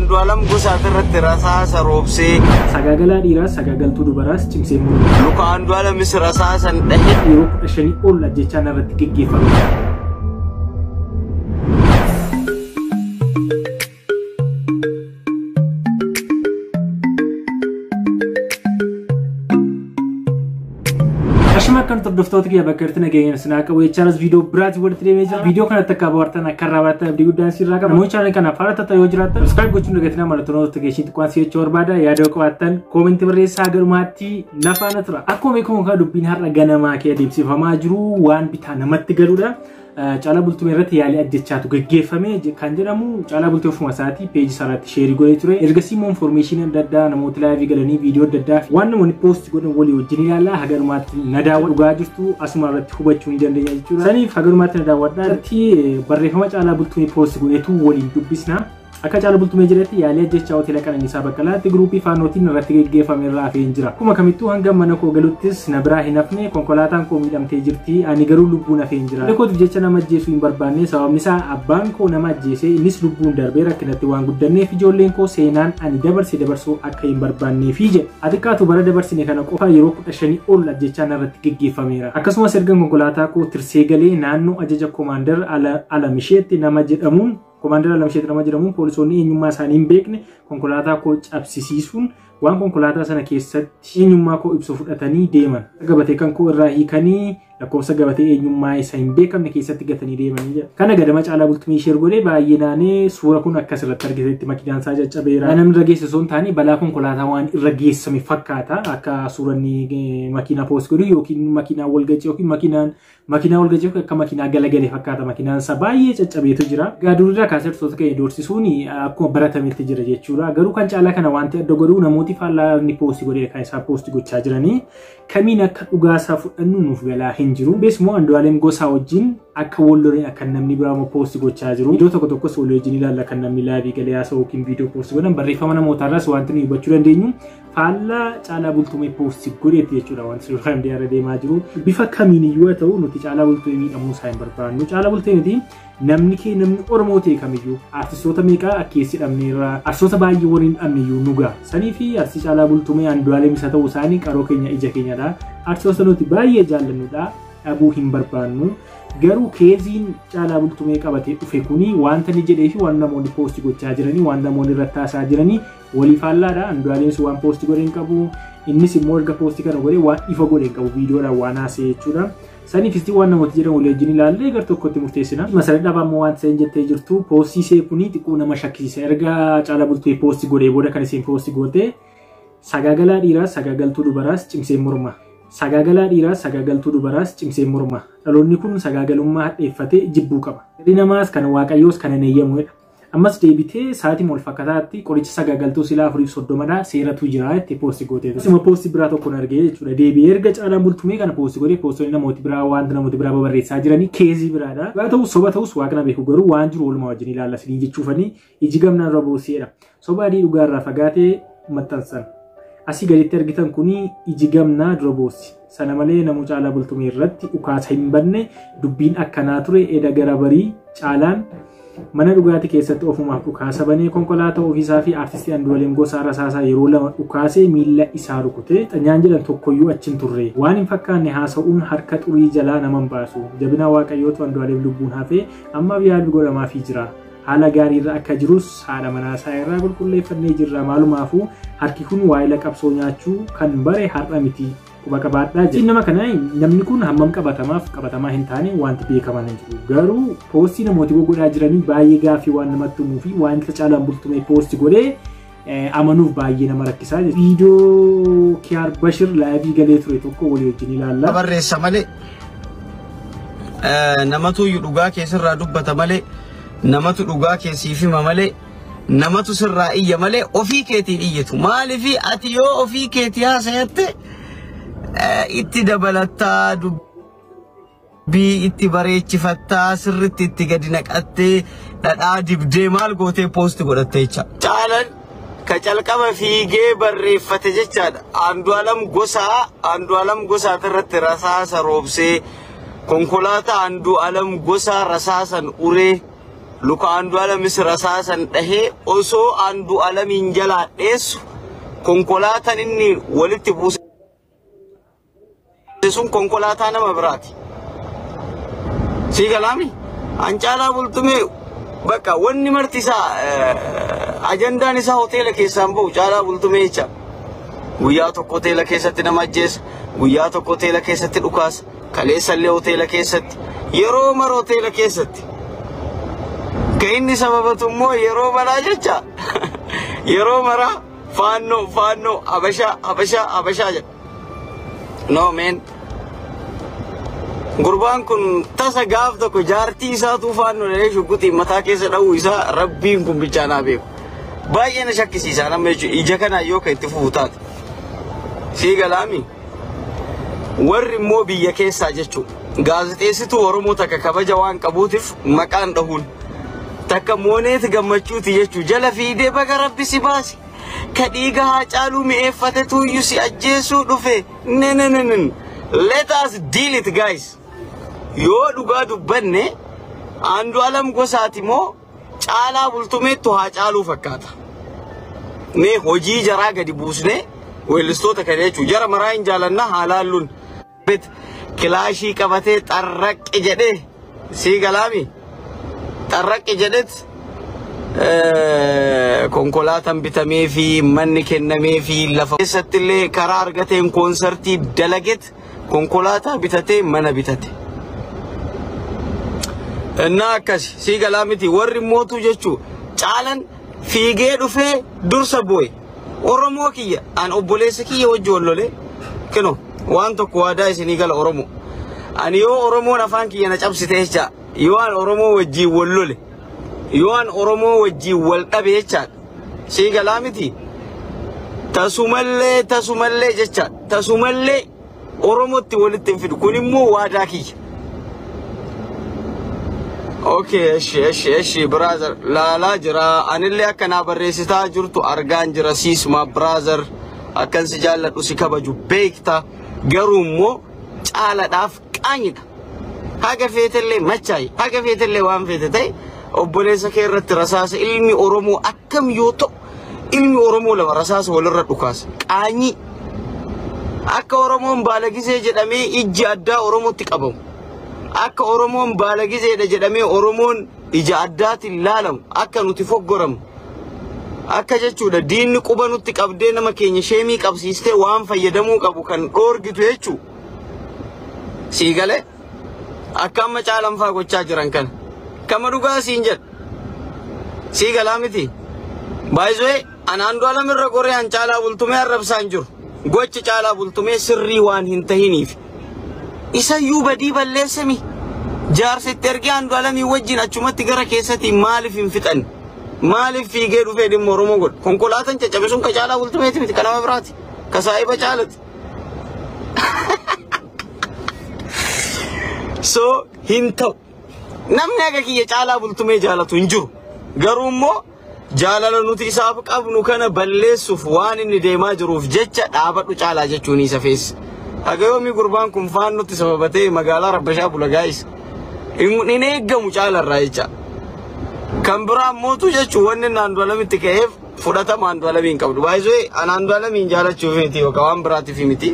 Andu'aalam Gosaa irratti rasaasa roobsee. Sagaagalaa dhiiraas sagaagaltuu dubaraas cimsee morma. Luka Andu'aalamis rasaasan dhahe. Yeroo 15 ol ajjechaan irratti geggeeffame. Ashuma kan hordoftoota kiyya bakka irratti nageenya sinaa qabu jechaanis viidiyoo biraatti walitti deemee jira. Viidiyoo kanatti akka bartan akka irraa bartan abdii guddaan sirraa qaba. Namoonni chaanal kanaaf haala tata yoo jiraattan subscribe gochuun dagatinaa mallattoo notification xiqqaan si jechuu barbaada. Yaada yoo qabaattan koomentii barreessaa garumaatti na faana tura. Akkuma beekamu kan dubbiin har'a ganamaa kee adeemsifamaa jiru waan bitaa namatti galudha. Caalaa Bultumee irratti yaalii ajjechaatu geggeeffame kan jedhamu Caalaa Bultumee ofuma isaatii peejii isaarratti sheerii godhee ture. Ergasii immoo infoormeeshinii adda addaa namoota laayivii galanii viidiyoo adda addaa waan namoonni poost godhan walii wajjin ilaalla. Hagarumaatti na daawwadhu dhugaa jirtu asuma irratti hubachuu ni dandeenya jechuudha. Saniif hagarumaatti na daawwadhaa irratti barreeffama Caalaa Bultumee poost godhetu waliin dubbisna. Akka Caalaa Bultumee jedhetti yaalii ajjechaa hoteela Qananiisaa Baqqalaatti giruupii Faannootiin irratti geggeeffame irraa hafee hin jira. Akkuma kamittuu hanga mana koo galuttis na biraa hin hafne konkolaataan koo miidhamtee jirti ani garuu lubbuun hafee hin jira. Kootiif jecha nama ajjeesuu hin barbaanne sababni isaa abbaan koo nama ajjeesee innis lubbuun darbee rakkinatti waan guddanneef ijoolleen koo seenaan ani dabarse dabarsuu akka hin barbaanneefi jedhe. Xiqqaatu bara dabarsine kana qofa yeroo 15 ol ajjechaan irratti geggeeffameera. Akkasumas ergan konkolaataa koo tirsee galee naannoo ajaja koomaandar Alamisheetti nama jedhamuun Koomaandar Alamsheet nama jedhamuun poolisoonni eenyummaa isaanii hin beekne konkolaataa koo cabsisiisuun waan konkolaataa sana keessatti eenyummaa koo ibsu fudhatanii deeman. Gabatee kan koo irraa hiikanii lakkoofsa gabatee eenyummaa isa hin beekamne keessatti gatanii deemanii jedha. Kana gadama Caalaa Bultumee ishee godhee baay'ee naanee suura kun akkas irratti argitetti makiinaan isaa caccabeera. Namni irra geesse osoo hin taane balaa konkolaataa waan irra geessame fakkaata. Akka suuranni makiinaa poost godhu yookiin makiinaa wal gacee yookiin makiinaan makiinaa wal gacee akka makiinaa galagale fakkaata. Makiinaan isaa baay'ee caccabeetu jira. Gaadurirraa kaasee hirtoota keenya doorsisuun akkuma baratametti jira jechuudha. Garuu kan caalaa kana wanti adda godhu namooti faallaa inni poosti godhee kan isaa poosti gochaa jiranii kamiin akka dhugaasaa fudhannu nuuf galaa hin jiru. Beesmoo Andu'aalem Gosaa wajjin akka wal loleen akka namni biraa immoo poosti gochaa jiru. Iddoo tokko tokkos wal wajjin ilaalla kan namni laayivii galee haasa'u yookiin viidiyoo poosti godhan barreeffama namootaarraas wanti nuyi hubachuu dandeenyu faallaa Caalaa Bultumee poosti godheetti jechuudha wanti sooshaal miidiyaa irra deemaa jiru. Bifa kamiiniyyuu haa ta'u nuti Caalaa Bultumee miidhamuu isaa hin barbaannu. Caalaa Bultumee miti namni kee namni Oromoo ta'e kamiyyuu artistoota meeqaa akkeessi dhabneerra artistoota baay'ee waliin dhabneyyuu nu ga'a. Sanii fi artistii Caalaa Bultumee Andu'aalem isa ta'uu isaanii qaroo keenya ija keenyadha. Artistoota nuti baay'ee jaallannudha dhabuu hin barbaannu. Garuu keeziin Caalaa Bultumee qabatee dhufe kuni wanta inni jedhee fi waan namoonni poosti gochaa jiranii waan namoonni irratti haasaa jiranii walii faallaadha. Andu'aalemis waan poosti godhe hin qabu. Innis immoo erga poosti kana godhee waan ifa godhe hin qabu viidiyoodhaan waan haasa'e jechuudha. Saniifis waan namooti jedhan walii wajjin ilaallee gar tokkotti murteessina. Masarat Dhaabaa immoo waan isheen jettee jirtu poostii ishee kuni xiqqoo nama shakkisiisa. Erga Caalaa Bultumee poosti godhee booda kan isheen poosti goote sagaagalaa dhiiraas sagaagaltuu dubaraas cimsee morma. Sagaagalaa dhiiraas sagaagaltuu dubaraas cimsee morma. Dhaloonni kun sagaagalummaa hadheeffatee jibbuu qaba. Dhalli namaas kan Waaqayyoos kan hin eeyyamudha. Ammas deebitee sa'aatii wal fakkataatti qoricha sagaagaltuu silaa 4:30 seeratu jira itti poosti gootee. Asuma poosti biraa tokkoon argee jechuudha. Deebi'ee erga Caalaan Bultumee kana poosti godhee poostonni namooti biraa wanta namooti biraa babarreessaa jiranii keezii biraadha. Dhugaa ta'us soba ta'us waaqna beeku garuu waan jiru walumaa wajjin ilaalla sinii jechuufanii iji gamnaan irra booseedha. Soba adii dhugaa irraa fagaatee maxxansan. Asii gaditti argitan kuni iji gamnaa dura boossi. Sana malee namuu Caalaa Bultumee irratti dhukaasa hin banne dubbiin akkanaa ture eda gara barii Caalaan mana dhugaatii keessatti ofumaaf dhukaasa banee konkolaataa ofiisaa fi artistii Andu'aalem Gosaa rasaasaa yeroo lama dhukaasee miilla isaa rukute xanyaan jedhan tokkoyyuu achi hin turre. Waan hin fakkaanne haasa'uun harka xurii jalaa nama hin baasu. Jabina Waaqayyootu Andu'aalem lubbuun hafee ammaaf yaalii godhamaafii jira. Haala gaariirra akka jirus haadha manaasaa irraa qulqulleeffannee jirra. Maalumaafuu harki kun waa'ila qabsoo nyaachuu kan bare har'a miti. Quba qabaadhaa jedhe. Nama kana namni kun hammam qabatamaaf qabatamaa hin taane wanti beekaman hin jiru. Garuu poostii namooti godhaa jiranii baay'ee gaaffii waan namatti uumuu fi wanta Caalaan Bultumee poosti godhee amanuuf baay'ee nama rakkisaa jechuudha. Viidiyoo Kiyaar Bashir laayivii galee ture tokko walii wajjin ilaalla. Barreessa malee namatu dhugaa keessarraa dubbata malee namatu dhugaa keessiif hima malee namatu sirraa iyya malee ofii keetiin iyyitu. Maaliif ati yoo ofii keetii haasayatte itti dabalattaa dubbii itti bareechifattaa sirriitti itti gadi naqattee dhadhaa dibdee maal gootee poosti godhattee jecha. Caalaan ka calqaba fiigee barreeffate jechaadha. Andu'aalam Gosaa irratti rasaasa roobsee konkolaataa Andu'aalam Gosaa rasaasan uree Luka Andu'aalamis rasaasan dhahee osoo Andu'aalamiin jalaa dheessu konkolaataan inni walitti buuse sun konkolaataa nama biraati. Sii galaami? An Caalaa Bultumee bakka wanni marti isaa ajandaan isaa hoteela keessaan bahu Caalaa Bultumee jecha. Guyyaa tokko hoteela keessatti nama ajjeesa, guyyaa tokko hoteela keessatti dhukaasa, kaleessallee hoteela keessatti, yeroo mara hoteela keessatti. Ka inni sababatu immoo yeroo maraa jecha yeroo maraa faannoo faannoo habashaa habashaa habashaa jedha. No man. Gurbaan kun tasa gaaf tokko jaartii isaatuu faannoo jedhee shugguxiin mataa keessa dha'uu isaa rabbiin kun bichaa naa beeku. Baay'ee na shakkisiisa nama jechuudha ija kanaan yoo ka itti fufu taate. Sii galaami? Warri immoo biyya keessaa jechuudha. Gaazexeessituu Oromoo takka kabaja waan qabuutiif maqaan dhahuun takka mooneeti gammachuuti jechuudha. Jala fiidee baga rabbi si baase. Ka dhiiga Haacaaluu mi'eeffate tuyyuu si ajjeesuu dhufe. Ne ne ne ne. Let us deal it, guys. Yoo dhugaa dubbanne Andu'aalam Gosaati moo Caalaa Bultumeettu Haacaaluu fakkaata? Mee hojii jaraa gadi buusnee weellistoota kana jechuudha. Jara maraa hin jaalannaa haa laalluun. Kilaashii qabatee xarraqqi jedhee sii galaami. Xarraqqi jedhet konkolaataan bitamee fi manni kennamee fi lafa keessatti illee karaa argateen koonsartii dalaget konkolaataa bitatee mana bitate. Innaa akkasi sii galaa miti warri mootuu jechuu caalan fiigee dhufee dursa boo'e. Oromoo kiyya an obboleessa kiyya wajji wal lolee kino waan tokko waadaa isinii gala Oromoo. Ani yoo Oromoon afaan kiyya na cabsite jecha yoo an Oromoo wajjiin wal lole yoo an Oromoo wajjiin wal dhabe jechaadha. Sii galaa miti tasumallee tasumallee jecha tasumallee Oromootti walitti hin fidu kun immoo waadaa kiyya. Okay, eshi eshi eshi brother laalaa jira anillee akka naa barreessitaa jirtu argaan jira siisuma brother akkan si jaalladhu si kabaju beekta garuu immoo caaladhaaf qaanyidha. Haga feetellee machaayi haga feetellee waan feete ta'e obboleessa kee irratti rasaasa ilmi Oromoo akkam yoo ta'u ilmi Oromoo lama rasaasa walirra dhukaasa qaanyii akka Oromoon baalagisee jedhamee ijji addaa Oromootti qabamu. Akka Oromoon baalagiseedha jedhamee Oromoon ija addaatiin laalamu akka nuti foggoramu akka jechuudha diinni quba nutti qabdee nama keenya sheemii qabsiistee waan fayyadamuu qabu kan dhoorgitu jechuu sii galee akka amma caalanfaa gochaa jiran kana kama dhugaa siin jedha sii galaa miti baay'isee an Andu'aalam irra goree an Caalaa Bultumee arrabsaa hin jiru gochi Caalaa Bultumee sirrii waan hin tahiniif isayyuu badii balleessami jaarsitti ergee Andu'aalamii wajjin achumatti gara keessatti maaliif hin fixanne maaliif fiigee dhufee dhimma Oromoo godhe konkolaataan caccabe sun ka Caalaa Bultumeeti miti ka nama biraati ka saahiba Caalati so hin ta'u namni akka kiyya Caalaa Bultumee jaalatu hin jiru garuu immoo jaalala nuti isaaf qabnu kana balleessuuf waan inni deemaa jiruuf jecha dhaabadhu Caalaa jechuun isa feessa. Haga yoomii gurbaan kun faannutti sababatee magaalaa rabbashaa bula gaayis. Hin eeggamu caalarraa jecha. Kan biraa mootu jechuun wanni inni Andu'aalamitti ka'eef fudhatama Andu'aalamii hin qabdu. Baay'isee an Andu'aalamiin jaalachuuf miti yookaan waan biraatiif miti.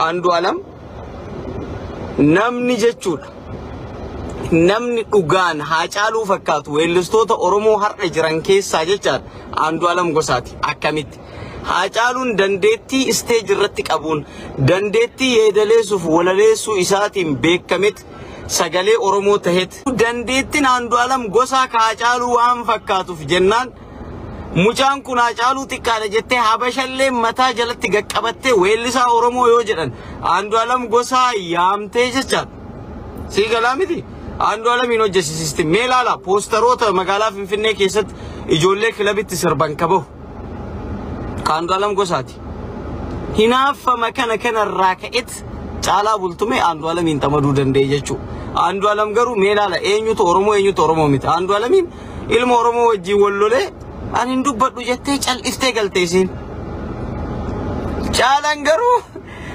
Andu'aalam namni jechuudha. Namni dhugaan Haacaaluu fakkaatu weellistoota Oromoo har'a jiran keessaa jechaadha. Andu'aalam Gosaati akkamitti. Haacaaluun dandeettii isteeji irratti qabuun dandeettii yeedaleessuuf walaleessuu isaatiin beekamet sagalee Oromoo tahet. Dandeettiin Andu'aalam Gosaa ka Haacaaluu waan fakkaatuuf jennaan mucaan kun Haacaaluu xiqqaadha jettee Habashallee mataa jalatti gaqqabattee weellisaa Oromoo yoo jedhan Andu'aalam Gosaa yaamtee jechaadha. Sii galaa miti? Andu'aalamiin hojjechisiisti. Mee ilaala poostaroota magaalaa Finfinnee keessatti ijoollee kilabitti sirban kabahu. Ka Andu'aalam Gosaati. Hinaaffama kana kanarraa ka'et Caalaa Bultumee Andu'aalamiin xamaduu danda'e jechuudha. Andu'aalam garuu mee ilaala eenyutu Oromoo eenyutu Oromoo miti. Andu'aalamiin ilma Oromoo wajjin wal lolee ani hin dubbadhu jettee cal'iftee galte isiin. Caalaan garuu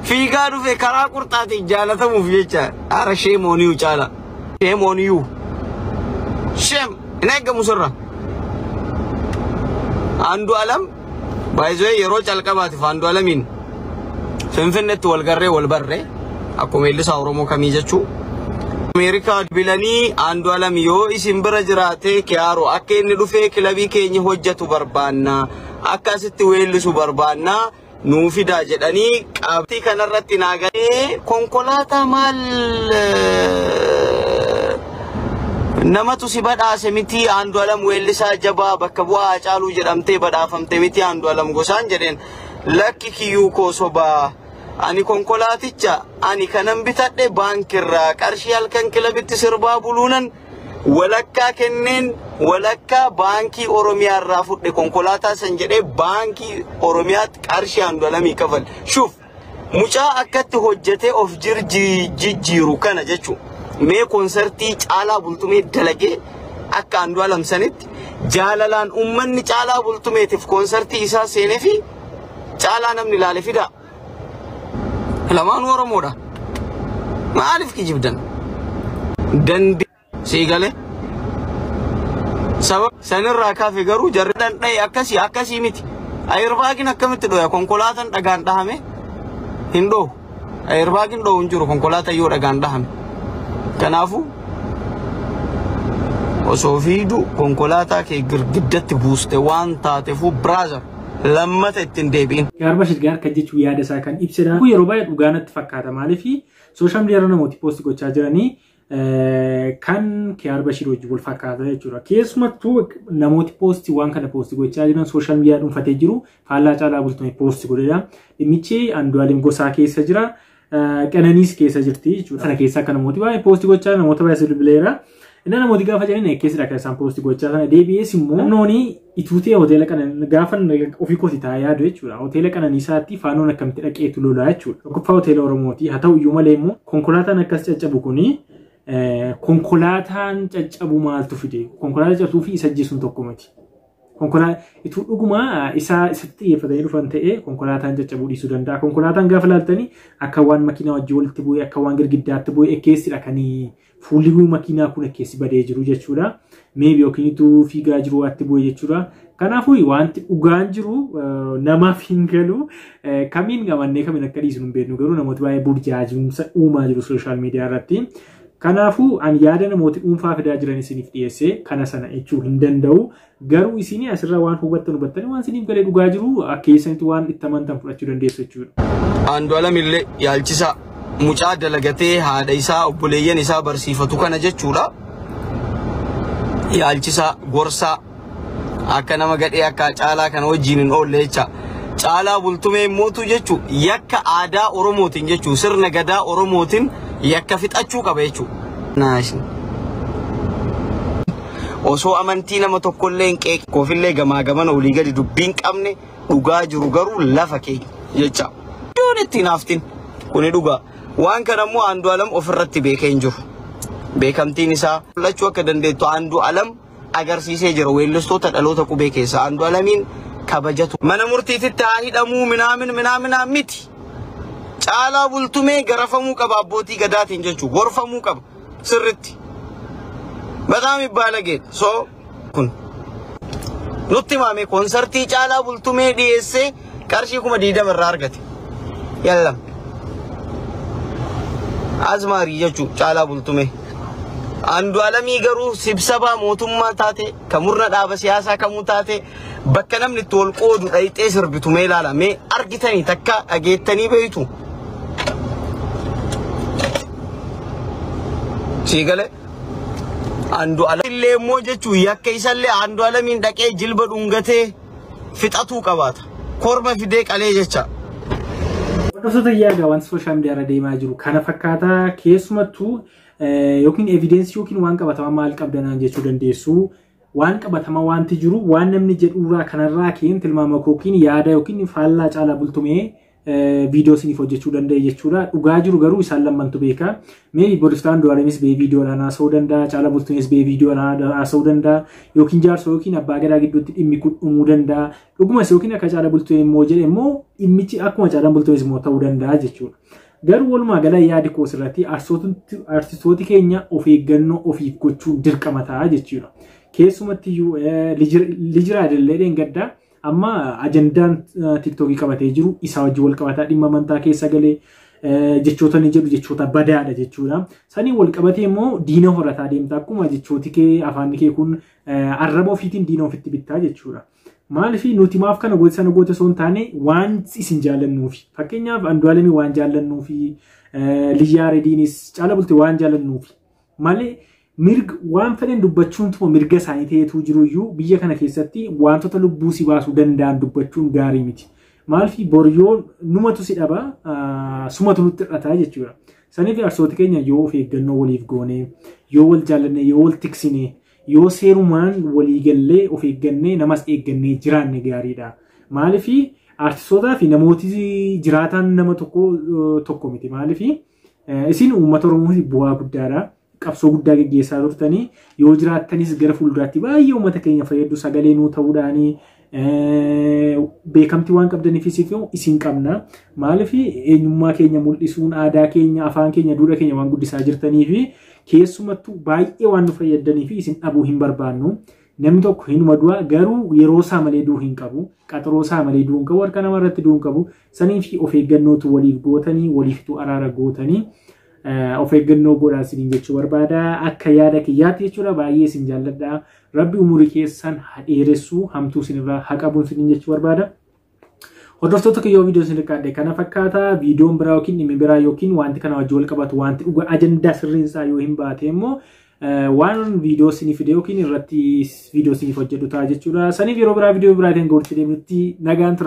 fiigaa dhufe karaa qurxaatiin jaalatamuuf jecha. Ara shame on you Caala. Shame on you. Shame. Hin eeggamu sirra. Andu'aalam baay'ee yeroo calqabaatiif Andu'aalamiin Finfinneetti wal garree wal barree akkuma weellisaa Oromoo kamii jechuu. Ameerikaa bilanii Andu'aalam yoo isin bira jiraate Kiyaaroo akka inni dhufee kilabii keenya hojjetu barbaanna akka asitti weellisu barbaanna nuu fidaa jedhanii qabxii kanarratti naa galee konkolaataa maal namatu si badhaase miti Andu'aalam weellisaa jabaa bakka bu'aa Haacaaluu jedhamtee badhaafamte miti Andu'aalam Gosaan jedheen lakki kiyyuu koo sobaa. Ani konkolaaticha ani kanan bitadhe baankirraa qarshii halkan kilabitti sirbaa buluunan walakkaa kenneen walakkaa baankii Oromiyaarraa fudhe konkolaataa san jedhee baankii Oromiyaatti qarshii Andu'aalamii kafal. Shuuf mucaa akkatti hojjetee of jijjiiru kana jechuudha. Mee koonsartii Caalaa Bultumee dalagee akka Andu'aalam sanitti jaalalaan uummanni Caalaa Bultumeetiif koonsartii isaa seenee fi caalaa namni ilaale fidaa. Lamaanuu Oromoodha. Maaliif kijibdan? Dandii sii galee. Sababa sanirraa kaafe garuu jarri dhandha'e akkasii akkasii miti. Ayirbaagin akkamitti dhoya? Konkolaataan dhagaan dhahame hin dhohu. Ayirbaagin dhohu hin jiru konkolaataan yoo dhagaan dhahame. Kanaafuu osoo fiidu konkolaataa kee girgiddatti buuste waan taateefuu brother lammata ittiin deebi'in. Kiyaar Bashir gaar kan jechuun yaada isaa kan ibsedha. Kun yeroo baay'ee dhugaa natti fakkaata. Maaliif social media irra namooti post gochaa jiranii kan Kiyaar Bashir wajjin wal fakkaata jechuudha. Keessumattuu namooti poostii waan kana post gochaa jiran social media dhuunfatee jiru faallaa Caalaa Bultumee post godhedha. Dhimmichi Andu'aalam Gosaa keessa jira. Qananiis keessa jirti jechuudha. Sana keessaa akka namooti baay'ee post gochaa namoota baay'ee bilbileera. Inni namooti gaafa jedhan keessadha kan isaan post gochaa sana deebi'ees immoo naannooni ituutee hoteela kana gaafa ofii kooti taa'ee yaadu jechuudha. Hoteela Qananiisaatti faanoon akkamitti dhaqeetu lolaa jechuudha. Tokkoffaa hoteela Oromooti. Haa ta'u iyyuu malee immoo konkolaataan akkas caccabu kuni konkolaataan caccabu maaltu fide? Konkolaataa cabsuu fi isa ajjeesuun tokko miti. Konkolaataa ituu dhuguma isaa isatti xiyyeeffatanii dhufan ta'ee konkolaataan caccabuu dhiisuu danda'a. Konkolaataan gaafa ilaaltanii akka waan makiinaa wajjin walitti bu'ee akka waan girgiddaatti bu'ee keessidha kan fuulli makiinaa kun keessi badee jiru jechuudha. Maybe yookiin ituu fiigaa jiru waatti bu'ee jechuudha. Kanaafuu wanti dhugaan jiru namaaf hin galu kamiin gamannee kamiin akka dhiisnu hin beeknu garuu namooti baay'ee burjaajumsa uumaa jiru social media irratti. Kanaafuu ani yaada namooti dhuunfaa fidaa jiran isiniif dhiyeessee kana sana jechuu hin danda'u. Garuu isin asirraa waan hubattan hubattanii waan isiniif galee dhugaa jiru akka keessanitti waan itti amantan fudhachuu dandeessu jechuudha. Andu'aalam illee yaalchisaa mucaa dalagatee haadha isaa obboleeyyan isaa barsiifatu kana jechuudha. Yaalchisaa gorsaa akka nama gadhee akka Caalaa kana wajjin hin oolle jecha. Caalaa Bultumee mootu jechuu yakka aadaa Oromootiin jechuu sirna gadaa Oromootiin yakka fixachuu qaba jechuu. Osoo amantii nama tokkollee hin qeeqne koofillee gamaa gamana olii gadi dubbiin qabne dhugaa jiru garuu lafa keenya jecha. Iddoon ittiin haftin kuni dhugaa. Waan kana immoo Andu'aalam ofirratti beekee hin jiru. Beekamtiin isaa mul'achuu akka dandeettu Andu'aalam agarsiisee jira weellistoota dhaloota qubee keessa Andu'aalamiin kabajatu. Mana murtiititti haa hidhamuu minaamin minaaminaa miti. Caalaa Bultumee garafamuu qaba abbootii gadaatiin jechuun gorfamuu qaba sirritti. Bataam ibbaalagee soo kun nutti himame koonsartii Caalaa Bultumee dhiyeessee qarshii 20,000 irraa argate. Yallam. Azmaarii jechuun Caalaa Bultumee. Andu'aalamii garuu sibsabaa mootummaa taate kan murna dhaaba siyaasaa kamuu taate bakka namni itti wal qoodu dhayixee sirbitu mee ilaala mee argitanii takka dhageettanii beeytu. Sii galee Andu'aalam illee immoo jechuun yakka isallee Andu'aalamiin dhaqee jilba dhungatee fixatuu qabaata. Korma fidee qalee jecha. Hordoftoota yaada wanti social media irra deemaa jiru kana fakkaata keessumattuu yookiin evidence yookiin waan qabatamaa maal qabdanaan jechuu dandeessu. Waan qabatamaa wanti jiru waan namni jedhurraa kanarraa keen tilmaama yookiin yaada yookiin faallaa Caalaa Bultumee viidiyoo isiniif hojjechuu danda'e jechuudha. Dhugaa jiru garuu isaan lammantu beeka. Mee Boristaan Andu'aalamis bee viidiyoodhaan haasa'uu danda'a, Caalaa Bultumees bee viidiyoodhaan haasa'uu danda'a, yookiin jaarsoo yookiin abbaa gadaa gidduutti dhimmi kun dhumuu danda'a. Dhugumas yookiin akka Caalaa Bultumee immoo jedhe immoo dhimmichi akkuma Caalaa Bultumees immoo ta'uu danda'a jechuudha. Garuu walumaa gala yaadi koo asirratti artistooti keenya of eeggannoo ofiif gochuun dirqama ta'a jechuudha. Keessumattiyyuu Lijiraa illee dheengaddaa amma ajandaan TikTokii qabatee jiru isaa wajjin wal qabataa dhimma amantaa keessa galee jechoota ni jedhu jechoota badaadha jechuudha. Sanii wal qabatee immoo diina horataa deemta akkuma jechooti kee afaanni kee kun arraba ofiitiin diina ofitti bittaa jechuudha. Maaliif nuti maaf kana goote sana goote osoo hin taane waan isin jaallannuufi. Fakkeenyaaf Andu'aalemii waan jaallannuufi, Liyyaa Rediinis Caala Bultee waan jaallannuufi. Malee mirga waan fedhan dubbachuun tuma mirga isaanii ta'eetu jiruyyuu biyya kana keessatti wantoota lubbuu si baasuu danda'an dubbachuun gaarii miti. Maaliif bor yoo numatu si dhaba sumatu nutti hir'ata jechuudha. Saniif arsoota keenya yoo of eeggannoo waliif goone, yoo wal jaallanne, yoo wal tiksine, yoo seerumaan walii gallee of eeggannee namas eeggannee jiraanne gaariidha. Maaliif artistootaa fi namooti jiraatan nama tokko miti. Maaliif isin uummata Oromootiif bu'aa guddaadha. Qabsoo guddaa gaggeessaa turtanii yoo jiraattanis gara fuulduraatti baay'ee uummata keenya fayyadu sagalee nuu ta'uudhaanii beekamtii waan qabdaniifis isin qabna. Maaliif eenyummaa keenya mul'isuun aadaa keenya, afaan keenya, duudhaa keenya waan guddisaa jirtanii fi keessumattuu baay'ee waan nu fayyadanii fi isin dhabuu hin barbaannu. Namni tokko hinuma du'a garuu yeroo isaa malee du'uu hin qabu. Qaxaroo isaa malee du'uu hin qabu. Harka namaa irratti du'uu hin qabu. Sanii fi of eeggannootu waliif gootanii, waliiftu araara gootanii of eeggannoo godhaa isiniin jechuu barbaada. Akka yaada kiyyaatti jechuudha baay'ee isin jaalladha. Rabbi umurii keessan haa dheeressu, hamtuu isinirraa haa qabu isiniin jechuu barbaada. Hordoftoota kiyyoo viidiyoo isin qaadde kana fakkaata. Viidiyoon biraa yookiin dhimmi biraa yookiin wanti kana wajjin wal qabatu wanti dhugaa ajandaa sirriin isaa yoo hin baate immoo waan viidiyoo isinii fide yookiin irratti viidiyoo isiniif hojjedhu ta'a jechuudha. Saniif yeroo biraa viidiyoo biraatiin walitti deemnutti nagaan tura.